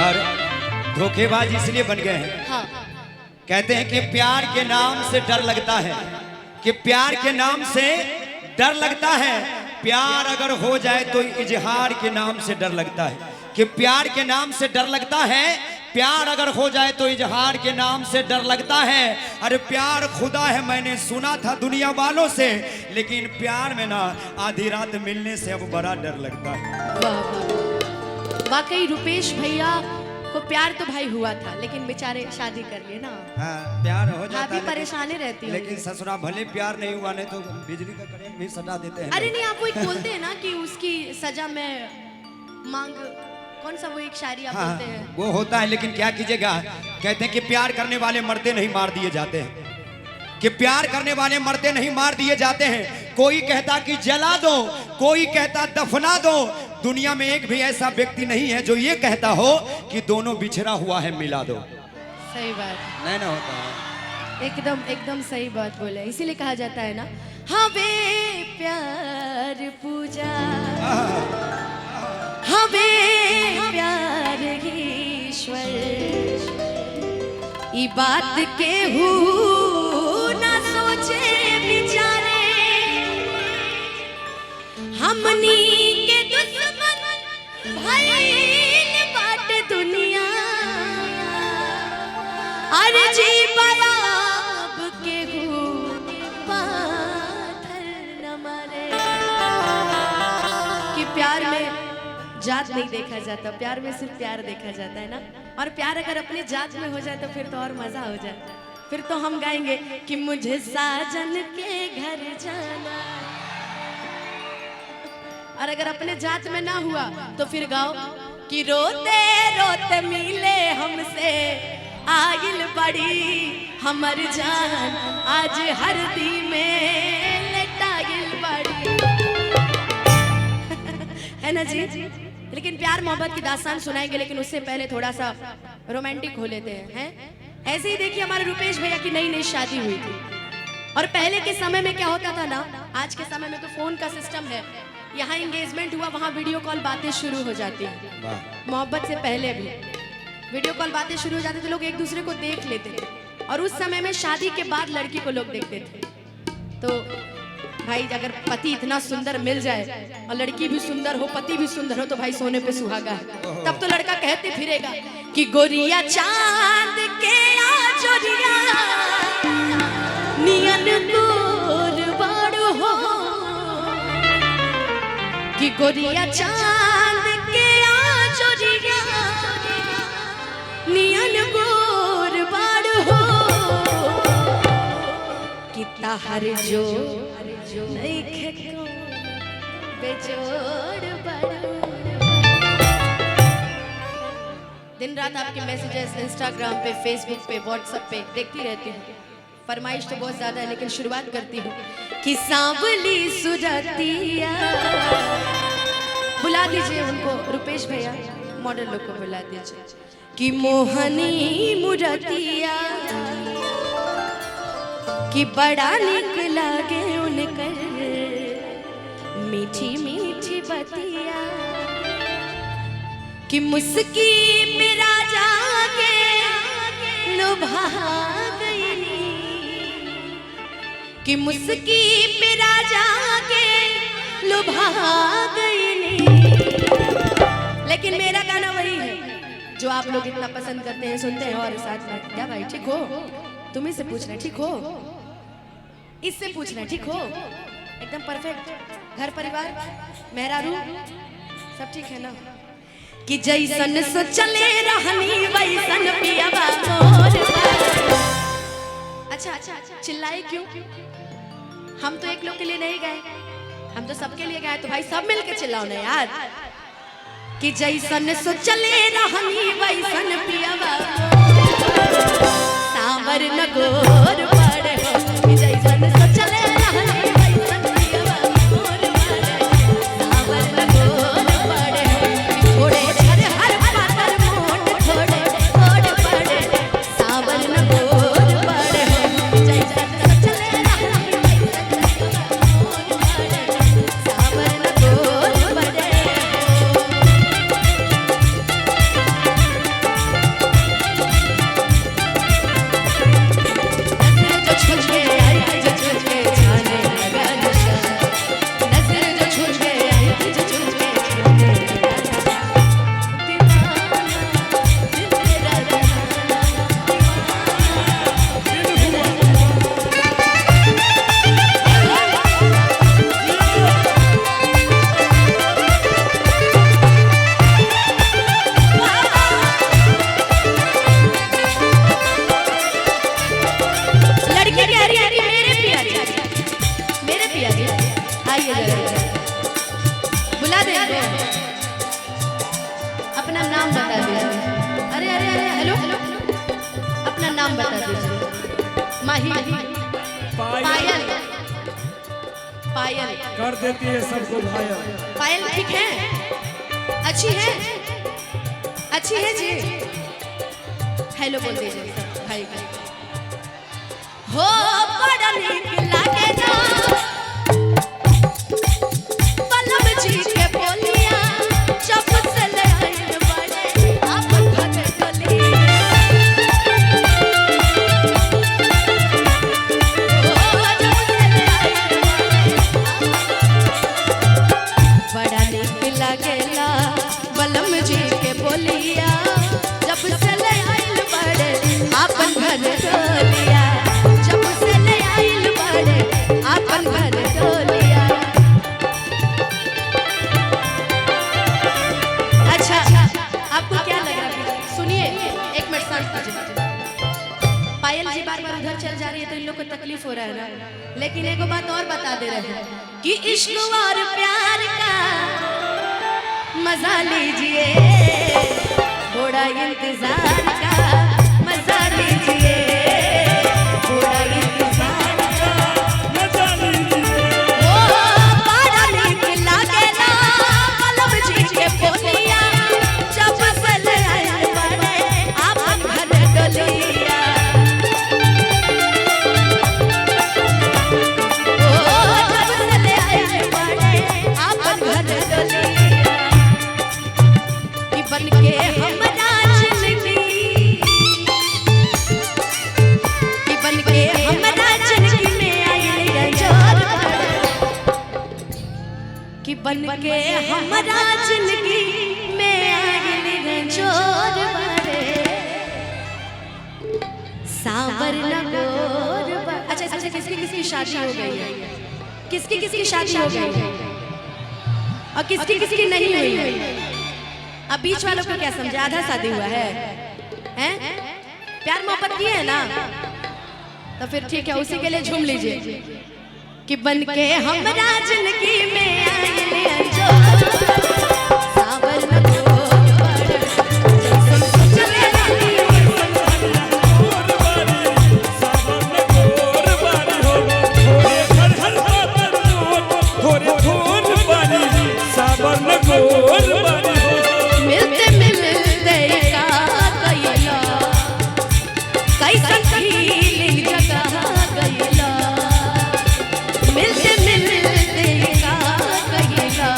और धोखेबाज इसलिए बन गए हैं। हाँ। कहते हैं कि प्यार के नाम से डर लगता है, कि प्यार के नाम से डर लगता है, प्यार अगर हो जाए तो इजहार के नाम से डर लगता है। कि प्यार के नाम से डर लगता है, प्यार अगर हो जाए तो इजहार के नाम से डर लगता है। अरे प्यार खुदा है, मैंने सुना था दुनिया वालों से, लेकिन प्यार में ना आधी रात मिलने से अब बड़ा डर लगता है। वाह वाह, वाकई रुपेश भैया को प्यार तो भाई हुआ था, लेकिन बेचारे शादी कर लिए ना। हाँ, प्यार हो जाता भाभी है, परेशानी रहती लेकिन होंगी। ससुरा भले प्यार नहीं हुआ, नहीं तो बिजली का करंट भी सटा देते हैं। अरे नहीं, आप वो एक बोलते हैं ना कि उसकी सजा में मांग, कौन सा वो एक शायरी आप हाँ, बोलते हैं, वो होता है, लेकिन क्या कीजिएगा। कहते हैं कि प्यार करने वाले मरते नहीं, मार दिए जाते हैं। कि प्यार करने वाले मरते नहीं, मार दिए जाते हैं। कोई कहता कि जला दो, कोई कहता दफना दो। दुनिया में एक भी ऐसा व्यक्ति नहीं है जो ये कहता हो कि दोनों बिछड़ा हुआ है मिला दो। सही बात नहीं ना होता है। एकदम एकदम सही बात बोले। इसीलिए कहा जाता है ना, हाँ वे प्यार पूजा, हाँ वे प्यार ईश्वर, ई बात के हु ना सोचे बिचारे, हमनी के दुश्मन भइल बाट दुनिया, अर्जी बयाब के हु पाथर न मारे। कि प्यार में जात नहीं देखा जाता, प्यार में सिर्फ प्यार देखा जाता है ना। और प्यार अगर अपने जात में हो जाए तो फिर तो और मजा हो जाए। फिर तो हम गाएंगे कि मुझे साजन के घर जाना। और अगर अपने जात में ना हुआ तो फिर गाओ कि रोते रोते मिले हमसे आइल बड़ी हमर जान, आज हरदी में लेटाइल बड़ी। है ना जी। लेकिन प्यार मोहब्बत की दास्तान सुनाएंगे, लेकिन उससे पहले थोड़ा सा रोमांटिक हो लेते हैं, हैं? ऐसे ही देखिए हमारे रुपेश भैया की नई नई शादी हुई थी। और पहले के समय में क्या होता था ना, आज के समय में तो फोन का सिस्टम है, यहाँ एंगेजमेंट हुआ वहाँ वीडियो कॉल बातें शुरू हो जाती हैं। मोहब्बत से पहले भी वीडियो कॉल बातें शुरू हो जाती थी, लोग एक दूसरे को देख लेते थे। और उस समय में शादी के बाद लड़की को लोग देखते थे। तो भाई अगर पति इतना सुंदर मिल जाए और लड़की भी सुंदर हो, पति भी सुंदर हो, तो भाई सोने पे सुहागा है। तब तो लड़का कहते फिरेगा कि गोरिया चांद के आजोरिया नियन गोर बाड़ू हो, कि गोरिया चांद के आजोरिया नियन गोर बाड़ू हो, कि ताहर जो नहीं खेको बेजोड़ बाड़ू। दिन रात आपके मैसेजेस इंस्टाग्राम पे, फेसबुक पे, व्हाट्सएप पे देखती रहती हूँ। फरमाइश तो बहुत ज़्यादा है, लेकिन शुरुआत करती हूँ कि सांवली सुरतिया। बुला दीजिए उनको, रुपेश भैया मॉडल लोग को बुला दीजिए। कि मोहनी मुरतिया, कि बड़ा निक लागे उनकर मीठी मीठी बतिया, कि मुस्की मेरा जाके लुभा गई, कि मुस्की मेरा जाके लुभा गई। लेकिन मेरा गाना वही है जो आप लोग इतना पसंद करते हैं, सुनते हैं। और साथ में क्या भाई ठीक हो, तुम्ही से पूछ रहे ठीक हो, इससे पूछ रहे ठीक हो, एकदम परफेक्ट, घर परिवार मेहरारू सब ठीक है ना। कि जैसन सो चले रहनी वैसन पियवा मोर। अच्छा अच्छा, चिल्लाए क्यों? हम तो एक लोग के लिए नहीं गए, हम तो सबके लिए गए। तो भाई सब मिलके चिल्लाओ ना यार। कि जैसन सो चले रहनी वैसन पियवा सांवर न गोर पड़े हो, कि जैसन सो चले रहनी वैसन पियवा मोर पड़े, सांवर न गोर पड़े हो, थोड़े झर हर पातर मोट थोड़े थोड़े पड़े, सांवर न गोर पड़े हो, जैसन सो चले रहनी वैसन पियवा मोर पड़े, सांवर न गोर पड़े हो। पायल कर देती है सबको घायल। पायल ठीक है, अच्छी है, अच्छी है जी। हेलो बोल दीजिए भाई को। हो बड़ा नीक लागे ना बलम जी के बोलिया, जब से ले आइल बड़े आप घर डोलिया। हो जब से ले आइल बड़े बड़ा नीक लागेला बलम जी के बोलिया, जब से ले आइल बड़े आपन घर डोलिया, जब से ले आइल बड़े आपन घर डोलिया। अच्छा आपको क्या लग रहा है? सुनिए एक मिनट शांत कीजिए। पायल जी बार बार उधर चल जा रही है तो इन लोग को तकलीफ हो रहा है ना, लेकिन एक बात और बता दे रहे हैं कि इश्क और प्यार का मजा लीजिए, थोड़ा इंतजार का मजा लीजिए, थोड़ा इंतजार का मजा लीजिए। ओ बड़ा नीक लागेला बलम जी के बोलिया, जब से ले आइल बड़े आपन घर डोलिया। ओ जब से ले आइल बड़े आपन घर डोलिया, कि बन के हमरा जिंदगी, कि बन के हमरा जिंदगी में आइल जोर बड़े, कि बन के हमरा जिंदगी में आइल जोर बड़े, सावर नगोर। अच्छा इसमें से किसकी किसकी शादी हो गई है? किसकी किसकी शादी हो गई है और किसकी किसकी नहीं हुई है? अब बीच वालों को क्या समझे, आधा शादी हुआ है, हैं? प्यार मोहब्बत किए है ना, तो फिर ठीक है, उसी के लिए झूम लीजिए कि बन के हमरा जिंदगी में आइल अंजोर, सावर नगोर बड़े, जैसन सोचले रही वैसन गोर बारी, सावन गोर बारी हो, थोड़े हर हर पातर नोट, थोड़े थोर बारी, सावन गोर बारी हो। मिलते मिलते का गइला, कैसन फीलिंग जगा गइला, मिलते मिलते का गइला,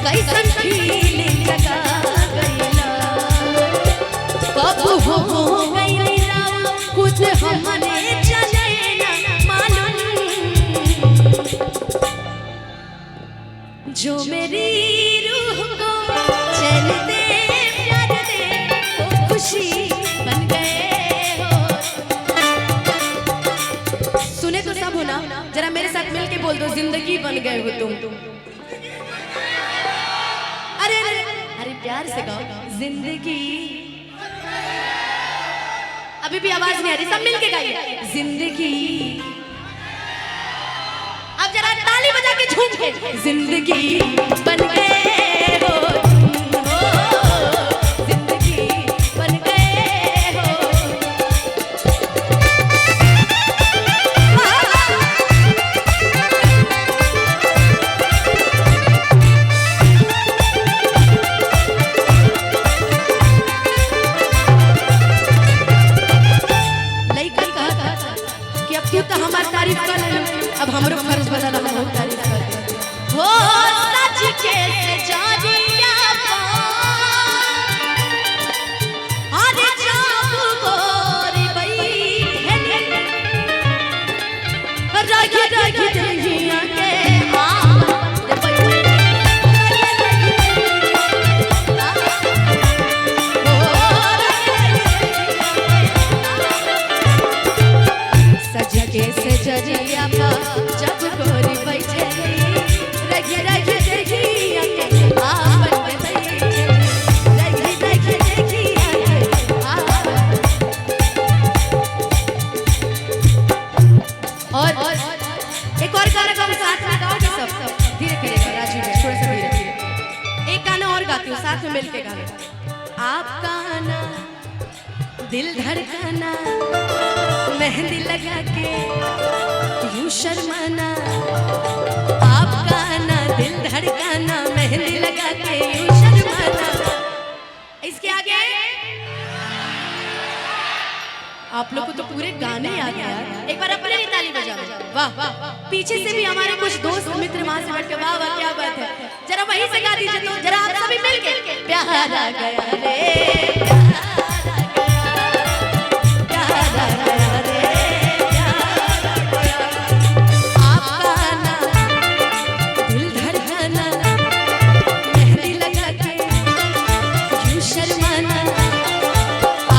कैसन फीलिंग जगा गइला, कब हो गइला कुछ हमने चले ना मालूम, जो मेरी रूह को चैन दे प्यार दे वो खुशी बन गए हो। सुने तो सब हो ना, जरा मेरे साथ मिलके बोल दो, जिंदगी बन गए हो तुम। अरे अरे अरे प्यार से गाओ जिंदगी। अभी भी आवाज नहीं आ रही, सब मिलके गाइए जिंदगी। अब जरा ताली बजा के झूम के, जिंदगी बन गए हो तुम, हो जिंदगी बन गए हो। लइकन कहा कि अब तू तो हमार तारीफ कर ले, अब हमरो फर्ज बनल हम तारीफ कर हो। सच के सजारिया अरे जाबू गोरी बैठे, रखी रखी दहिया के आप बैठे, सज के सजरिया पा जब गोरी बैठे, रखी रखी दहिया के आपन बैठे, रखी रखी दहिया के आपन। और एक और गाना गाओ साथ में गाओगे सब, धीरे करेगा राजू भाई, थोड़ा सा धीरे। एक गाना और गाती हूँ साथ में मिलके गाना। आपका आना दिल धड़काना, मेहंदी लगा के यूं यूं शर्माना, आपका आना दिल धड़काना, मेहंदी लगा के यूं शर्माना। इसके आगे आप लोग को तो पूरे गाने याद हैं यार। एक बार अपने लिए ताली बजा दो। वाह वाह। पीछे से भी हमारे कुछ दोस्त मित्र वहां से बैठ के वाह वाह क्या बात है। जरा वहीं से गा दीजिए तो जरा आप सभी मिलके। प्यार आ गया रे।